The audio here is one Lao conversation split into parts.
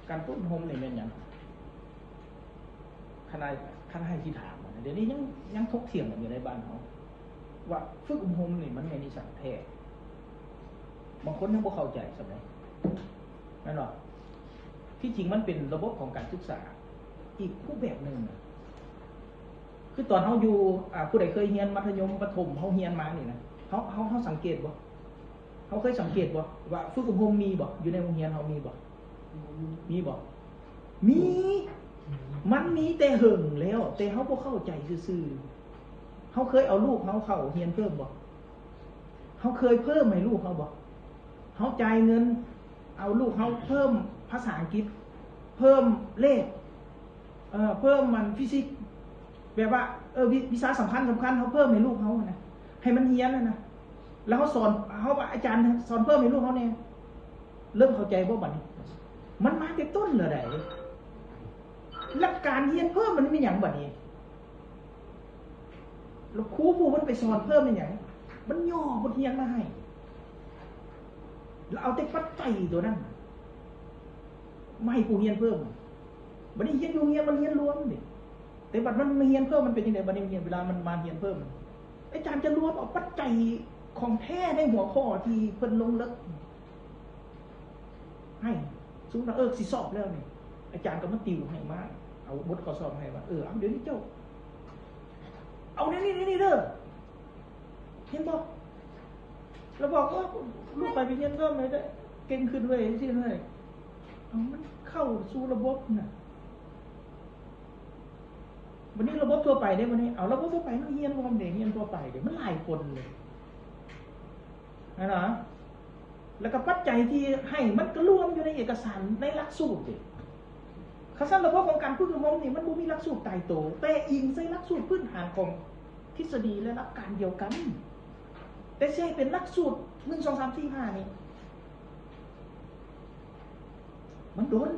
ການຝຶກອົບຮົມນີ້ແມ່ນຫຍັງ? ຄັນໃຫ້ ຄັນໃຫ້ຊິຖາມນະ ດຽວນີ້ຍັງ ຍັງຖົກຖຽງກັນຢູ່ໃນບ້ານເຮົາ ວ່າຝຶກອົບຮົມນີ້ມັນແມ່ນອີ່ຫຍັງແທ້? ບາງຄົນຍັງບໍ່ເຂົ້າໃຈສ່ຳໃດ ແມ່ນບໍ່? ທີ່ຈິງມັນເປັນລະບົບຂອງການສຶກສາອີກຮູບແບບໜຶ່ງນະ. ຄືຕອນເຮົາຢູ່ ອາ ຜູ້ໃດເຄີຍຮຽນມັດທະຍົມ ປະຖົມ ເຮົາຮຽນມານີ້ນະ ເຮົາ ເຮົາ ເຮົາສັງເກດບໍ່? ເຮົາເຄີຍສັງເກດບໍ່ວ່າຝຶກອົບຮົມມີບໍ່? ຢູ່ໃນໂຮງຮຽນເຮົາມີບໍ່? ມີບໍ່? ມີ. ມັນມີແຕ່ເຫິງແລ້ວ ແຕ່ເຮົາບໍ່ເຂົ້າໃຈຊື່ໆ. ເຮົາເຄີຍເອົາລູກເຮົາເຂົ້າຮຽນເພີ່ມບໍ່? ເຮົາເຄີຍເພີ່ມໃຫ້ລູກເຮົາບໍ່? ເຮົາຈ່າຍເງິນເອົາລູກເຮົາເພີ່ມພາສາອັງກິດ ເພີ່ມເລກ ເອີ ເພີ່ມມັນຟີຊິກ ແບບວ່າ ເອີ ວິ ວິຊາສຳຄັນໆ ເຮົາເພີ່ມໃຫ້ລູກເຮົາຫັ້ນນະ ໃຫ້ມັນຮຽນຫັ້ນນະ ແລ້ວເຮົາສອນ ເຮົາວ່າອາຈານສອນເພີ່ມໃຫ້ລູກເຮົາແດ່. ເລີ່ມເຂົ້າໃຈບໍ່ບັດນີ້? ມັນມາແຕ່ຕົ້ນແລ້ວໃດ໋. ຫຼັກການຮຽນເພີ່ມມັນມີຫຍັງບັດນີ້? ແລ້ວຄູຜູ້ມັນໄປສອນເພີ່ມແມ່ນຫຍັງ? ມັນຫຍໍ້ບົດຮຽນມາໃຫ້ ແລ້ວເອົາແຕ່ປັດໄຈຕົວນັ້ນມາໃຫ້ຜູ້ຮຽນເພີ່ມ. ບັດນີ້ຮຽນຢູ່ໂຮງຮຽນມັນຮຽນລວມເດ້ ແຕ່ບັດມັນມາຮຽນເພີ່ມມັນເປັນຈັ່ງໃດ? ບັດນີ້ຮຽນ ເວລາມັນມາຮຽນເພີ່ມ ອາຈານຈະລວມເອົາປັດໄຈຂອງແທ້ໃນຫົວຂໍ້ທີ່ເພິ່ນລົງເລິກ ໃຫ້ ສົມມຸດວ່າ ເອີ ຊິສອບແລ້ວນີ້ ອາຈານກໍມາຕິວໃຫ້ ມາເອົາບົດຂໍ້ສອບໃຫ້ວ່າ ເອີ ເອົາ ດຽວນີ້ເຈົ້າເອົາແນວນີ້ ແນວນີ້ເດີ ເຫັນບໍ່? ແລ້ວບອກ ເອີ ລູກຂ້ອຍໄປຮຽນເພີ່ມແລ້ວເດ້ ເກັ່ງຂຶ້ນເວີຍ ຈັ່ງຊີ້ເວີຍ. ເອົາ ມັນເຂົ້າສູ່ລະບົບນະ. ບັດນີ້ລະບົບທົ່ວໄປເດ້ ບັດນີ້ ເອົາ ລະບົບທົ່ວໄປມັນຮຽນຮວມເດ້ ຮຽນທົ່ວໄປເດ້ ມັນຫຼາຍຄົນເດ້ ແມ່ນບໍ່? ແລ້ວກໍປັດໄຈທີ່ໃຫ້ມັນກໍລວມຢູ່ໃນເອກະສານໃນຫຼັກສູດເດ້. ຄັນຊັ້ນລະບົບຂອງການຝຶກອົບຮົມນີ້ມັນບໍ່ມີຫຼັກສູດຕາຍໂຕ ແຕ່ອີງໃສ່ຫຼັກສູດພື້ນຖານຂອງທິດສະດີ ແລະ ຫຼັກການດຽວກັນ ແຕ່ຊິໃຫ້ເປັນຫຼັກສູດ ໜຶ່ງ ສອງ ສາມ ສີ່ ຫ້າ ນີ້ ມັນດົນ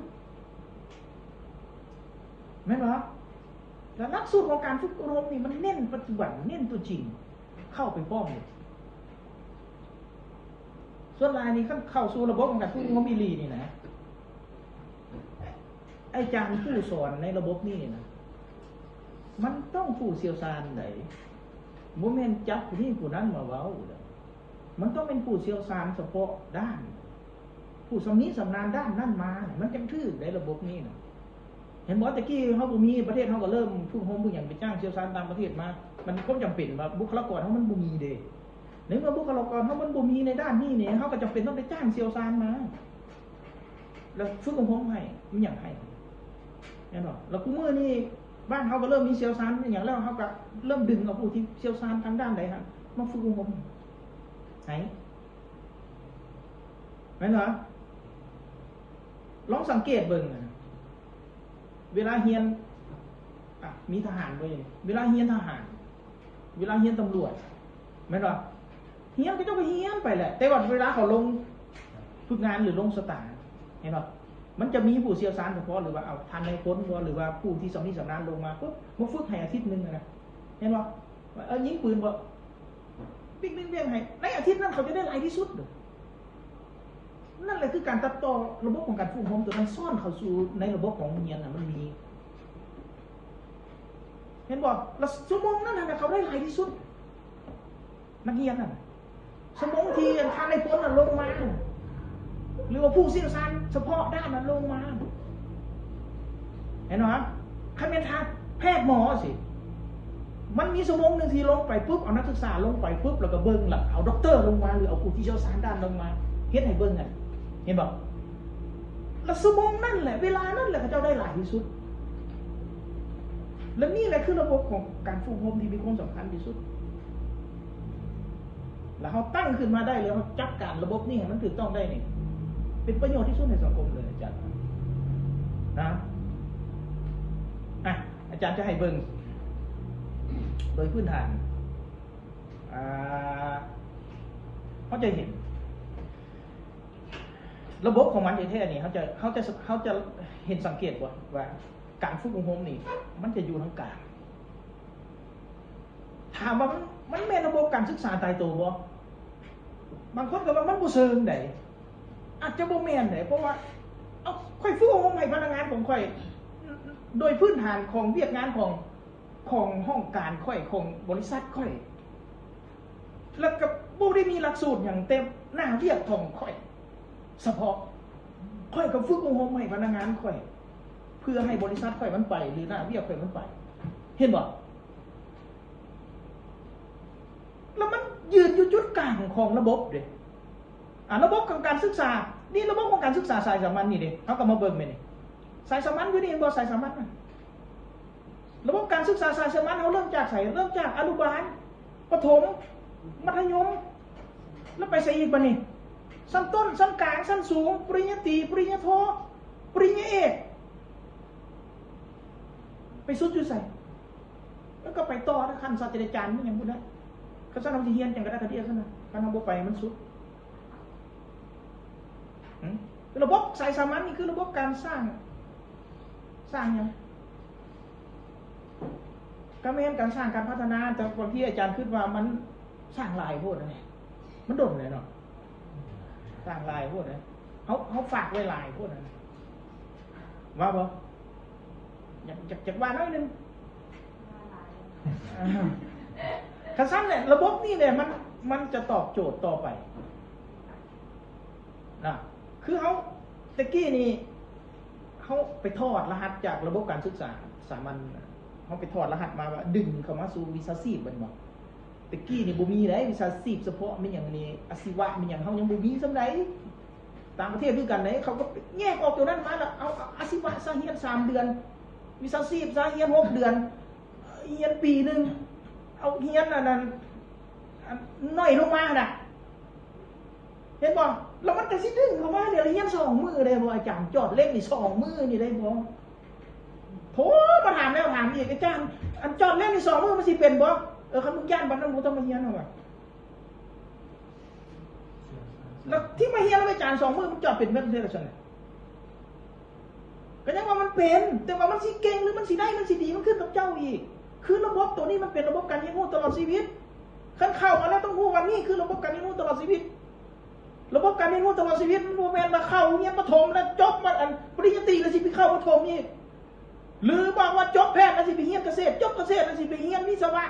ແມ່ນບໍ່? ແລະ ຫຼັກສູດຂອງການຝຶກອົບຮົມນີ້ ມັນເນັ້ນປັດຈຸບັນ ເນັ້ນຕົວຈິງ ເຂົ້າໄປພ້ອມເລີຍ. ສ່ວນຫຼາຍນີ້ ຄັນເຂົ້າສູ່ລະບົບຂອງການຝຶກອົບຮົມອີ່ຫຼີນີ້ນະ ອາຈານຜູ້ສອນໃນລະບົບນີ້ນະ ມັນຕ້ອງຜູ້ຊ່ຽວຊານໃດ໋ ບໍ່ແມ່ນຈັບຜູ້ນີ້ຜູ້ນັ້ນມາເວົ້າໃດ໋ ມັນຕ້ອງເປັນຜູ້ຊ່ຽວຊານສະເພາະດ້ານ ຜູ້ຊຳນິຊຳນານດ້ານນັ້ນມາ ມັນຈັ່ງຖືກໃດ໋ ລະບົບນີ້ນະ ເຫັນບໍ່? ແຕ່ກີ້ເຮົາບໍ່ມີ ປະເທດເຮົາກໍເລີ່ມຝຶກອົບຮົມ ຫຍັງ ໄປຈ້າງຊ່ຽວຊານຕ່າງປະເທດມາ ມັນຄວາມຈຳເປັນວ່າບຸກຄະລາກອນເຮົາມັນບໍ່ມີເດ້ ໃນເມື່ອບຸກຄະລາກອນເຮົາມັນບໍ່ມີໃນດ້ານນີ້ນີ້ ເຮົາກໍຈຳເປັນຕ້ອງໄປຈ້າງຊ່ຽວຊານມາ ແລ້ວຝຶກອົບຮົມໃຫ້ ມີຫຍັງໃຫ້ ແມ່ນບໍ່? ແລ້ວຄູ່ມື້ນີ້ບ້ານເຮົາກໍເລີ່ມມີຊ່ຽວຊານອີ່ຫຍັງແລ້ວ ເຮົາກໍເລີ່ມດຶງເອົາຜູ້ທີ່ຊ່ຽວຊານທາງດ້ານໃດຫັ້ນມາຝຶກອົບຮົມໃຫ້ ແມ່ນບໍ່? ລອງສັງເກດເບິ່ງ ເວລາຮຽນ ອະ ມີທະຫານບໍ່? ເວລາຮຽນທະຫານ ເວລາຮຽນຕຳຫຼວດ ແມ່ນບໍ່? ຮຽນ ເຂົາເຈົ້າກໍຮຽນໄປແຫຼະ ແຕ່ວ່າເວລາເຂົາລົງຝຶກງານ ຫຼື ລົງສະຕານ ເຫັນບໍ່? ມັນຈະມີຜູ້ຊ່ຽວຊານສະເພາະ ຫຼືວ່າເອົາທ່ານນາຍພົນບໍ ຫຼືວ່າຜູ້ທີ່ຊຳນິຊຳນານລົງມາປຸບ ມາຝຶກໃຫ້ອາທິດໜຶ່ງນະ ເຫັນບໍ່? ວ່າ ເອີ ຍິງປືນບໍ ບິ້ງໆໆໃຫ້ ໃນອາທິດນັ້ນເຂົາຈະໄດ້ຫຼາຍທີ່ສຸດເດີ. ນັ້ນແຫຼະຄືການຕັດຕໍ່ລະບົບຂອງການຝຶກອົບຮົມ ຕົວນັ້ນຊ້ອນເຂົ້າສູ່ໃນລະບົບຂອງໂຮງຮຽນນະ ມັນມີ ເຫັນບໍ່? ລະຊົ່ວໂມງນັ້ນນະ ເຂົາໄດ້ຫຼາຍທີ່ສຸດ ນັກຮຽນນັ້ນ ຊົ່ວໂມງທີ່ທ່ານນາຍພົນນະລົງມາ ຫຼືວ່າຜູ້ຊ່ຽວຊານສະເພາະດ້ານນັ້ນລົງມາ ເຫັນບໍ່? ຄັນແມ່ນທ່ານແພດໝໍຊິ ມັນມີຊົ່ວໂມງໜຶ່ງທີ່ລົງໄປປຶບ ເອົານັກສຶກສາລົງໄປປຶບ ແລ້ວກໍເບິ່ງ ແລ້ວເອົາດັອກເຕີລົງມາ ຫຼືເອົາຜູ້ທີ່ຊ່ຽວຊານດ້ານລົງມາເຮັດໃຫ້ເບິ່ງຫັ້ນ ເຫັນບໍ່? ລະຊົ່ວໂມງນັ້ນແຫຼະ ເວລານັ້ນແຫຼະ ເຂົາເຈົ້າໄດ້ຫຼາຍທີ່ສຸດ. ແລະນີ້ແຫຼະຄືລະບົບຂອງການຝຶກອົບຮົມທີ່ມີຄວາມສຳຄັນທີ່ສຸດ. ແລ້ວເຮົາຕັ້ງຂຶ້ນມາໄດ້ ແລ້ວເຮົາຈັດການລະບົບນີ້ໃຫ້ມັນຖືກຕ້ອງໄດ້ນີ້ ເປັນປະໂຫຍດທີ່ສຸດໃຫ້ສັງຄົມເລີຍ ອາຈານ ນະ. ອາ ອາຈານຈະໃຫ້ເບິ່ງໂດຍພື້ນຖານ ອາ ເຮົາຈະເຫັນລະບົບຂອງມັນແທ້ໆນີ້ ເຮົາຈະ ເຮົາຈະ ເຮົາຈະເຫັນ ສັງເກດບໍ່ວ່າ ການຝຶກອົບຮົມນີ້ ມັນຈະຢູ່ທາງກາງ. ຖາມວ່າມັນ ມັນແມ່ນລະບົບການສຶກສາຕາຍໂຕບໍ່? ບາງຄົນກໍວ່າມັນບໍ່ເຊີງໃດ໋ ອາດຈະບໍ່ແມ່ນໃດ໋ ເພາະວ່າ ເອົ້າ ຂ້ອຍຝຶກອົບຮົມໃຫ້ພະນັກງານຂອງຂ້ອຍ ໂດຍພື້ນຖານຂອງວຽກງານຂອງ ຂອງຫ້ອງການຂ້ອຍ ຂອງບໍລິສັດຂ້ອຍ ແລ້ວກໍບໍ່ໄດ້ມີຫຼັກສູດຫຍັງ ແຕ່ໜ້າວຽກຂອງຂ້ອຍສະເພາະ ຂ້ອຍກໍຝຶກອົບຮົມໃຫ້ພະນັກງານຂ້ອຍ ເພື່ອໃຫ້ບໍລິສັດຂ້ອຍມັນໄປ ຫຼືໜ້າວຽກຂ້ອຍມັນໄປ ເຫັນບໍ່? ແລ້ວມັນຢືນຢູ່ຈຸດກາງຂອງລະບົບເດ້ ອາ ລະບົບຂອງການສຶກສາ ນີ້ລະບົບຂອງການສຶກສາສາຍສາມັນນີ້ເດ້ ເຮົາກໍມາເບິ່ງແມ່ນນີ້ ສາຍສາມັນຢູ່ນີ້ ເຫັນບໍ່? ສາຍສາມັນນະ ລະບົບການສຶກສາສາຍສາມັນ ເຮົາເລີ່ມຈາກໃສ? ເລີ່ມຈາກອະນຸບານ, ປະຖົມ, ມັດທະຍົມ ແລ້ວໄປໃສອີກບາດນີ້? ຊັ້ນຕົ້ນ, ຊັ້ນກາງ, ຊັ້ນສູງ, ປະລິນຍາຕີ, ປະລິນຍາໂທ, ປະລິນຍາເອກ ໄປສຸດຢູ່ໃສ? ແລ້ວກໍໄປຕໍ່ນະ ຂັ້ນສາດສະດາຈານ ແມ່ນຫຍັງພຸ້ນນະ. ຄັນຊັ້ນເຮົາຊິຮຽນຫຍັງກໍໄດ້ຄັນດຽວຊັ້ນນະ ຄັນເຮົາບໍ່ໄປໃຫ້ມັນສຸດ. ຫຶ? ລະບົບສາຍສາມັນນີ້ຄືລະບົບການສ້າງ ສ້າງຫຍັງ? ກໍແມ່ນການສ້າງການພັດທະນາ, ແຕ່ບາງທີອາຈານຄິດວ່າມັນສ້າງຫຼາຍໂພດນະ ມັນດົນແຫຼະເນາະ ສ້າງຫຼາຍໂພດນະ ເຮົາ ເຮົາຝາກໄວ້ຫຼາຍໂພດນະ ວ່າບໍ່? ຢາກ ຢາກ ຢາກວ່າໜ້ອຍໜຶ່ງ. ຄັນຊັ້ນແຫຼະ ລະບົບນີ້ແຫຼະ ມັນ ມັນຈະຕອບໂຈດຕໍ່ໄປນະ. ຄືເຮົາ ແຕ່ກີ້ນີ້ ເຮົາໄປຖອດລະຫັດຈາກລະບົບການສຶກສາສາມັນ, ເຮົາໄປຖອດລະຫັດມາວ່າດຶງເຂົ້າມາສູ່ວິຊາຊີບແມ່ນບໍ່? ແຕ່ກີ້ນີ້ບໍ່ມີເດ້ ວິຊາຊີບສະເພາະແມ່ນຫຍັງນີ້ ອາຊີວະແມ່ນຫຍັງ ເຮົາຍັງບໍ່ມີສ່ຳໃດ. ຕ່າງປະເທດຄືກັນເດ້ ເຂົາກໍແຍກອອກໂຕນັ້ນມາ ແລ້ວເອົາອາຊີວະຊະຮຽນສາມເດືອນ, ວິຊາຊີບຊະຮຽນຫົກເດືອນ, ຮຽນປີໜຶ່ງ ເອົາຮຽນອັນນັ້ນ ອັນນ້ອຍລົງມາຫັ້ນນະ ເຫັນບໍ່? ແລ້ວມັນກໍຊິດຶງເຂົ້າມາເດ ຮຽນສອງມື້ເດ້ບໍ່? ອາຈານຈອດເຫຼັ້ມນີ້ສອງມື້ນີ້ໄດ້ບໍ່? ໂທມາຖາມແລ້ວຖາມອີກ ອາຈານ ອັນຈອດເຫຼັ້ມນີ້ສອງມື້ມັນຊິເປັນບໍ່? ເອີ ຄັນມຶງຢ້ານປານນັ້ນ ບໍ່ຕ້ອງມາຮຽນເຮົາວ່າ. ແລ້ວທີ່ມາຮຽນນຳອາຈານສອງມື້ ມັນຈອດເປັນເບິດເທື່ອລະຊັ້ນນະ? ກໍຍັງວ່າມັນເປັນ ແຕ່ວ່າມັນຊິເກັ່ງ ຫຼື ມັນຊິໄດ້ ມັນຊິດີ ມັນຂຶ້ນກັບເຈົ້າອີກ. ຄືລະບົບໂຕນີ້ມັນເປັນລະບົບການຮຽນຮູ້ຕະຫຼອດຊີວິດ. ຄັນເຂົ້າມາແລ້ວຕ້ອງຮູ້ວ່ານີ້ຄືລະບົບການຮຽນຮູ້ຕະຫຼອດຊີວິດ. ລະບົບການຮຽນຮູ້ຕະຫຼອດຊີວິດ ມັນບໍ່ແມ່ນວ່າເຂົ້າຮຽນປະຖົມແລ້ວຈົບມາ ອັນ ປະລິນຍາຕີແລ້ວຊິໄປເຂົ້າປະຖົມອີກ ຫຼື ບອກວ່າຈົບແພດແລ້ວຊິໄປຮຽນກະເສດ, ຈົບກະເສດແລ້ວຊິໄປຮຽນວິສະວະ.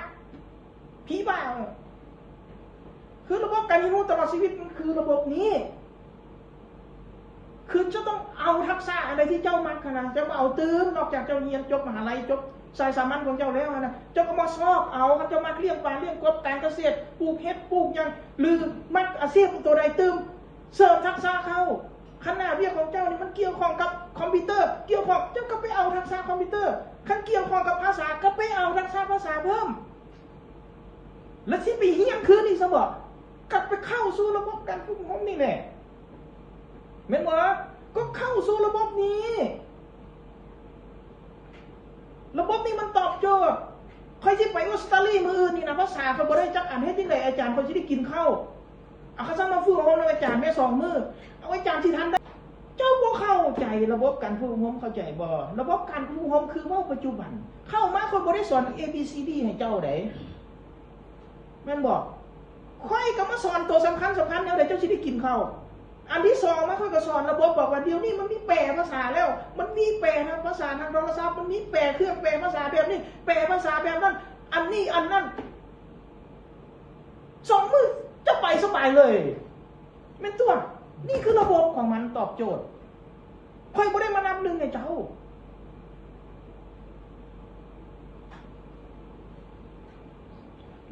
ຜີບ້າ. ຄືລະບົບການຮຽນຮູ້ຕະຫຼອດຊີວິດ ມັນຄືລະບົບນີ້. ຄືເຈົ້າຕ້ອງເອົາທັກສະອັນໃດທີ່ເຈົ້າມັກຫັ້ນນະ ເຈົ້າມາເອົາຕື່ມ. ນອກຈາກເຈົ້າຮຽນຈົບມະຫາໄລ ຈົບສາຍສາມັນຂອງເຈົ້າແລ້ວຫັ້ນນະ ເຈົ້າກໍມາຊອກເອົາ. ຄັນເຈົ້າມັກລ້ຽງປາລ້ຽງກົບ ການກະເສດ ປູກເຫັດປູກຫຍັງ ຫຼື ມັກອາຊີບໂຕໃດຕື່ມ ເສີມທັກສະເຂົ້າ. ຄັນໜ້າວຽກຂອງເຈົ້ານີ້ມັນກ່ຽວຂ້ອງກັບຄອມພິວເຕີ ກ່ຽວຂ້ອງ ເຈົ້າກໍໄປເອົາທັກສະຄອມພິວເຕີ. ຄັນກ່ຽວຂ້ອງກັບພາສາ ກໍໄປເອົາທັກສະພາສາເພີ່ມ. ແລ້ວຊິໄປຮຽນຄືນອີກຊະບໍ? ກັບໄປເຂົ້າສູ່ລະບົບການຝຶກອົບຮົມນີ້ແຫຼະ ແມ່ນບໍ່? ກໍເຂົ້າສູ່ລະບົບນີ້. ລະບົບນີ້ມັນຕອບໂຈດ. ຂ້ອຍຊິໄປອົດສະຕາລີມື້ອື່ນນີ້ນະ ພາສາຂ້ອຍບໍ່ໄດ້ຈັກອັນ ເຮັດຈັ່ງໃດອາຈານຂ້ອຍຊິໄດ້ກິນເຂົ້າ? ເອົາ ຄັນຊັ້ນມາຝຶກອົບຮົມນຳອາຈານແດ່ສອງມື້ ເອົາ ອາຈານຊິທັນໄດ້. ເຈົ້າບໍ່ເຂົ້າໃຈລະບົບການຝຶກອົບຮົມ ເຂົ້າໃຈບໍ່? ລະບົບການຝຶກອົບຮົມຄືເວົ້າປັດຈຸບັນ. ເຂົ້າມາຂ້ອຍບໍ່ໄດ້ສອນ ເອ ບີ ຊີ ດີ ໃຫ້ເຈົ້າໃດ ແມ່ນບໍ່? ຂ້ອຍກໍມາສອນໂຕສຳຄັນໆ ແນວໃດເຈົ້າຊິໄດ້ກິນເຂົ້າ. ອັນທີສອງມາ ຂ້ອຍກໍສອນລະບົບ ບອກວ່າດຽວນີ້ມັນມີແປພາສາແລ້ວ ມັນມີແປທາງພາສາທາງໂທລະສັບ ມັນມີແປເຄື່ອງແປພາສາແບບນີ້ ແປພາສາແບບນັ້ນ ອັນນີ້ອັນນັ້ນ. ສອງມື້ຈະໄປສະບາຍເລີຍ ແມ່ນຕົວະ. ນີ້ຄືລະບົບຂອງມັນຕອບໂຈດ. ຂ້ອຍບໍ່ໄດ້ມານັບໜຶ່ງໃຫ້ເຈົ້າ.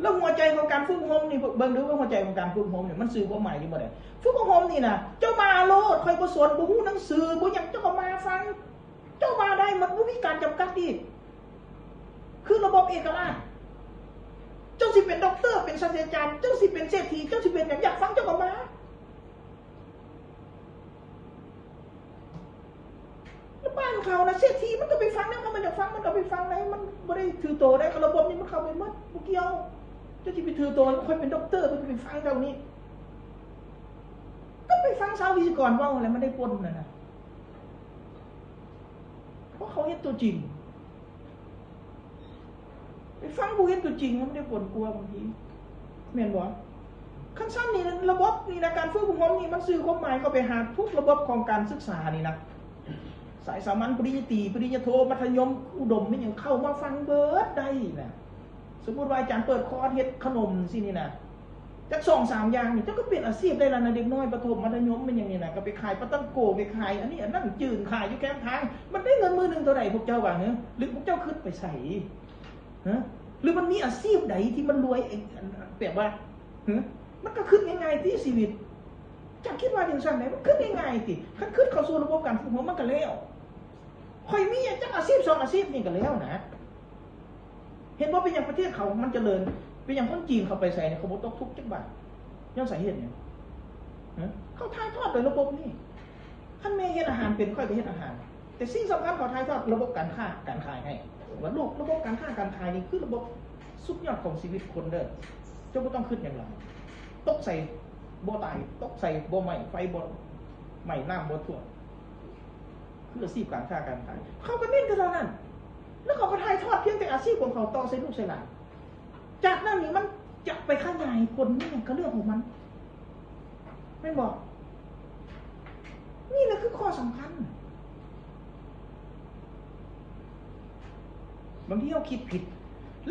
ແລ້ວຫົວໃຈຂອງການຝຶກອົບຮົມນີ້ ເບິ່ງດູວ່າຫົວໃຈຂອງການຝຶກອົບຮົມນີ້ ມັນສື່ຄວາມໝາຍຢູ່ບໍ່ໄດ້. ຝຶກອົບຮົມນີ້ນະ ເຈົ້າມາໂລດ ຂ້ອຍບໍ່ສົນ ບໍ່ຮູ້ໜັງສື ບໍ່ຫຍັງ ເຈົ້າກໍມາຟັງ. ເຈົ້າວ່າໄດ້ ມັນບໍ່ມີການຈຳກັດອີກ ຄືລະບົບເອກະລາດ. ເຈົ້າຊິເປັນດັອກເຕີ ເປັນສາດສະດາຈານ ເຈົ້າຊິເປັນເສດຖີ ເຈົ້າຊິເປັນຫຍັງ ຢາກຟັງເຈົ້າກໍມາ. ລະບ້ານເຂົານະ ເສດຖີມັນກໍໄປຟັງນະ ຄັນມັນຢາກຟັງມັນກໍໄປຟັງໄດ້ ມັນບໍ່ໄດ້ຖືໂຕໄດ້. ລະບົບນີ້ມັນເຂົ້າໄປໝົດ ບໍ່ກ່ຽວ. ເຈົ້າຊິໄປຖືໂຕ ຂ້ອຍເປັນດັອກເຕີ ຂ້ອຍຊິໄປຟັງເຈົ້ານີ້ ກໍໄປຟັງຊາວວິຊາກອນເວົ້າຫັ້ນແຫຼະ ມັນໄດ້ຜົນຫັ້ນນະ. ເພາະເຂົາເຮັດຕົວຈິງ ໄປຟັງຜູ້ເຮັດຕົວຈິງ ມັນໄດ້ຜົນກວ່າບາງທີ ແມ່ນບໍ່? ຄັນຊັ້ນນີ້ ລະບົບນີ້ນະ ການຝຶກອົບຮົມນີ້ ມັນສື່ຄວາມໝາຍເຂົ້າໄປຫາທຸກລະບົບຂອງການສຶກສານີ້ນະ. ສາຍສາມັນ ປະລິນຍາຕີ ປະລິນຍາໂທ ມັດທະຍົມ ອຸດົມ ແມ່ນຫຍັງ ເຂົ້າມາຟັງເບີດໄດ້ນະ. ສົມມຸດວ່າອາຈານເປີດຄອດເຮັດຂະໜົມຊີ້ນີ້ນະ ຈັກສອງສາມຢ່າງນີ້ ເຈົ້າກໍເປັນອາຊີບໄດ້ລະນະ. ເດັກນ້ອຍປະຖົມ ມັດທະຍົມ ແມ່ນຫຍັງນີ້ນະ ກໍໄປຂາຍປາຕັງໂກ ໄປຂາຍອັນນີ້ອັນນັ້ນ ຈືນຂາຍຢູ່ແຄມທາງ ມັນໄດ້ເງິນມື້ໜຶ່ງເທົ່າໃດ ພວກເຈົ້າວ່າ ຫື ຫຼືພວກເຈົ້າຄິດໄປໃສ? ຮະ ຫຼືມັນມີອາຊີບໃດທີ່ມັນລວຍ ເອີ ອັນ ແບບວ່າ ຮະ ມັນກໍຄິດງ່າຍໆຕິຊີວິດ. ເຈົ້າຄິດວ່າຈັ່ງຊັ້ນໄດ໋? ມັນຄິດງ່າຍໆຕິ? ຄັນຄິດເຂົ້າສູ່ລະບົບການຝຶກຮົມ ມັນກໍແລ້ວ. ຂ້ອຍມີຈັກອາຊີບສອງອາຊີບນີ້ກໍແລ້ວນະ. ເຫັນບໍ່ ເປັນຫຍັງປະເທດເຂົາມັນຈະເລີນ? ເປັນຫຍັງຄົນຈີນເຂົາໄປໃສນີ້ ເຂົາບໍ່ຕົກທຸກຈັກບາດ? ຍ້ອນສາເຫດຫຍັງ? ຮະ ເຂົາຖ່າຍທອດໂດຍລະບົບນີ້. ຄັນແມ່ເຮັດອາຫານເປັນ ຂ້ອຍກໍເຮັດອາຫານ. ແຕ່ສິ່ງສຳຄັນ ເຂົາຖ່າຍທອດລະບົບການຄ້າການຂາຍໃຫ້ ວ່າລູກ ລະບົບການຄ້າການຂາຍນີ້ຄືລະບົບສຸດຍອດຂອງຊີວິດຄົນເດີ້. ເຈົ້າບໍ່ຕ້ອງຄິດຫຍັງຫຼາຍ. ຕົກໃສ່ບໍ່ຕາຍ, ຕົກໃສ່ບໍ່ໄໝ້, ໄຟບໍ່ໄໝ້, ນ້ຳບໍ່ຖ້ວມ. ຄືອາຊີບການຄ້າການຂາຍ ເຂົາກໍເນັ້ນແຕ່ເທົ່ານັ້ນ ແລ້ວເຂົາກໍຖ່າຍທອດພຽງແຕ່ອາຊີບຂອງເຂົາຕໍ່ໃສ່ລູກໃສ່ຫຼານ. ຈາກນັ້ນນີ້ມັນຈະໄປຂະຫຍາຍຜົນອີ່ຫຍັງກໍເລື່ອງຂອງມັນ ແມ່ນບໍ່? ນີ້ແຫຼະຄືຂໍ້ສຳຄັນ. ບາງທີເຮົາຄິດຜິດ.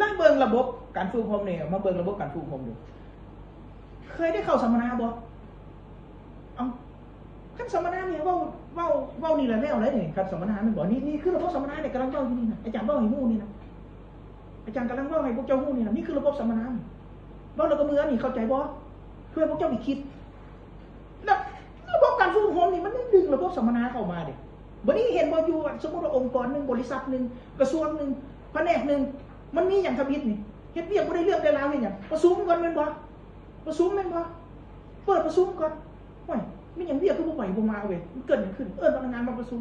ລອງເບິ່ງລະບົບການຝຶກອົບຮົມນີ້ ມາເບິ່ງລະບົບການຝຶກອົບຮົມດູ. ເຄີຍໄດ້ເຂົ້າສຳມະນາບໍ່? ເອົ້າ ຄັນສຳມະນານີ້ເວົ້າ ເວົ້າ ເວົ້ານີ້ລະແລ້ວເລີຍນີ້ ຄັນສຳມະນາແມ່ນບໍ່? ນີ້ ນີ້ຄືລະບົບສຳມະນານີ້ ກຳລັງເວົ້າຢູ່ນີ້ນະ ອາຈານເວົ້າໃຫ້ຮູ້ນີ້ນະ ອາຈານກຳລັງເວົ້າໃຫ້ພວກເຈົ້າຮູ້ນີ້ນະ ນີ້ຄືລະບົບສຳມະນາ. ເວົ້າແລ້ວກໍເມືອນີ້ ເຂົ້າໃຈບໍ່? ເພື່ອພວກເຈົ້າໄດ້ຄິດ. ລະ ລະບົບການຝຶກອົບຮົມນີ້ ມັນໄດ້ດຶງລະບົບສຳມະນາເຂົ້າມາເດ້. ບັດນີ້ເຫັນບໍ່ ຢູ່ ສົມມຸດວ່າອົງກອນໜຶ່ງ, ບໍລິສັດໜຶ່ງ, ກະຊວງໜຶ່ງ, ພະແນກໜຶ່ງ ມັນມີຫຍັງທຳອິດນີ້? ເຮັດວຽກບໍ່ໄດ້ເລື່ອງໄດ້ລາວເຮັດຫຍັງ? ປະຊຸມກ່ອນແມ່ນບໍ່? ປະຊຸມແມ່ນບໍ່? ເປີດປະຊຸມກ່ອນ. ໂອ້ຍ ມີຫຍັງວຽກຄືບໍ່ໄປບໍ່ມາເວີຍ? ມັນເກີດຫຍັງຂຶ້ນ? ເອີ້ນພະນັກງານມາປະຊຸມ.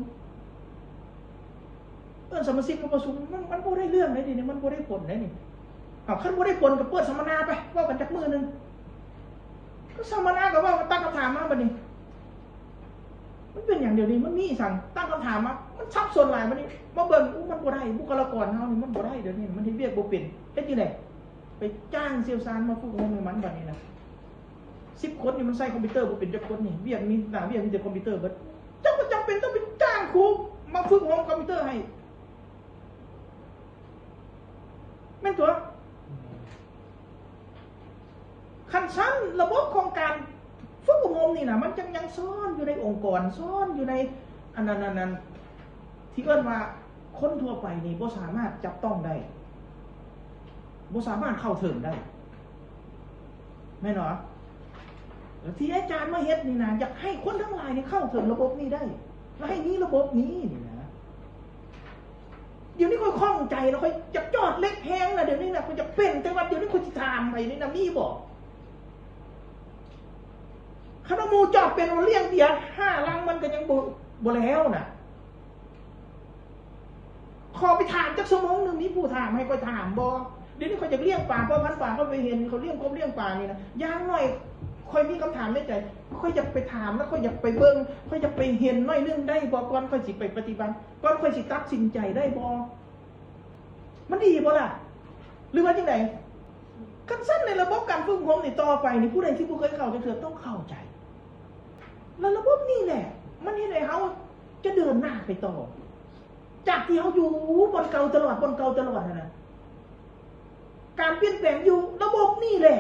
ເອີ້ນສະມາຊິກມາປະຊຸມ ມັນ ມັນບໍ່ໄດ້ເລື່ອງເດ້ນີ້ ມັນບໍ່ໄດ້ຜົນເດ້ນີ້. ເອົ້າ ຄັນບໍ່ໄດ້ຜົນກໍເປີດສຳມະນາໄປ ເວົ້າກັນຈັກມື້ໜຶ່ງ. ກໍສຳມະນາກໍເວົ້າ ຕັ້ງຄຳຖາມມາບັດນີ້ ມັນເປັນຫຍັງດຽວນີ້? ມັນມີອີ່ຫຍັງ? ຕັ້ງຄຳຖາມມາ ມັນສັບສົນຫຼາຍບັດນີ້. ມາເບິ່ງ ໂອ້ ມັນບໍ່ໄດ້ ບຸກຄະລາກອນເຮົານີ້ມັນບໍ່ໄດ້ດຽວນີ້ ມັນເຮັດວຽກບໍ່ເປັນ. ເຮັດຈັ່ງໃດ? ໄປຈ້າງຊ່ຽວຊານມາຝຶກອົບຮົມໃຫ້ມັນບັດນີ້ນະ. ສິບຄົນນີ້ມັນໃຊ້ຄອມພິວເຕີບໍ່ເປັນຈັກຄົນນີ້ ວຽກມີ ໜ້າວຽກມີແຕ່ຄອມພິວເຕີເບິດ. ເຈົ້າກໍຈຳເປັນຕ້ອງໄປຈ້າງຄູມາຝຶກອົບຮົມຄອມພິວເຕີໃຫ້ ແມ່ນຕົວະ? ຄັນຊັ້ນລະບົບຂອງການຝຶກອົບຮົມນີ້ນະ ມັນຈັ່ງຍັງຊ້ອນຢູ່ໃນອົງກອນ ຊ້ອນຢູ່ໃນອັນນັ້ນ ອັນນັ້ນ ທີ່ເອີ້ນວ່າ ຄົນທົ່ວໄປນີ້ບໍ່ສາມາດຈັບຕ້ອງໄດ້ ບໍ່ສາມາດເຂົ້າເຖິງໄດ້ ແມ່ນບໍ່? ທີ່ອາຈານມາເຮັດນີ້ນະ ຢາກໃຫ້ຄົນທັງຫຼາຍນີ້ເຂົ້າເຖິງລະບົບນີ້ໄດ້ ແລະ ໃຫ້ມີລະບົບນີ້ນີ້ນະ. ດຽວນີ້ຂ້ອຍຂ້ອງໃຈນະ ຂ້ອຍຢາກຈອດເຫຼັກແຮງນະ ດຽວນີ້ນະ ຂ້ອຍຢາກເປັນ ແຕ່ວ່າດຽວນີ້ຂ້ອຍຊິຖາມໃຜນີ້ນະ ມີບໍ່? ຄັນວ່າໝູ່ຈອດເປັນ ວ່າລ້ຽງເບຍຫ້າລັງ ມັນກໍຍັງບໍ່ ບໍ່ແລ້ວນະ. ຂໍໄປຖາມຈັກຊົ່ວໂມງໜຶ່ງ ມີຜູ້ຖາມໃຫ້ຂ້ອຍຖາມບໍ່? ດຽວນີ້ຂ້ອຍຢາກລ້ຽງປາ ພໍ່ພັນປາ ຂ້ອຍໄປເຫັນເຂົາລ້ຽງກົບລ້ຽງປານີ້ນະ ຢ່າງໜ້ອຍຂ້ອຍມີຄຳຖາມໃນໃຈ ຂ້ອຍຢາກໄປຖາມ ແລ້ວຂ້ອຍຢາກໄປເບິ່ງ ຂ້ອຍຢາກໄປເຫັນໜ້ອຍໜຶ່ງໄດ້ບໍ່ ກ່ອນຂ້ອຍຊິໄປປະຕິບັດ ກ່ອນຂ້ອຍຊິຕັດສິນໃຈໄດ້ບໍ່? ມັນດີບໍ່ລະ ຫຼືວ່າຈັ່ງໃດ? ຄັນຊັ້ນໃນລະບົບການຝຶກອົບຮົມນີ້ ຕໍ່ໄປນີ້ ຜູ້ໃດທີ່ບໍ່ເຄີຍເຂົ້າຈັກເທື່ອຕ້ອງເຂົ້າໃຈ ແລະ ລະບົບນີ້ແຫຼະ ມັນເຮັດໃຫ້ເຮົາຈະເດີນໜ້າໄປຕໍ່ ຈາກທີ່ເຮົາຢູ່ບ່ອນເກົ່າຕະຫຼອດ ບ່ອນເກົ່າຕະຫຼອດຫັ້ນນະ. ການປ່ຽນແປງຢູ່ລະບົບນີ້ແຫຼະ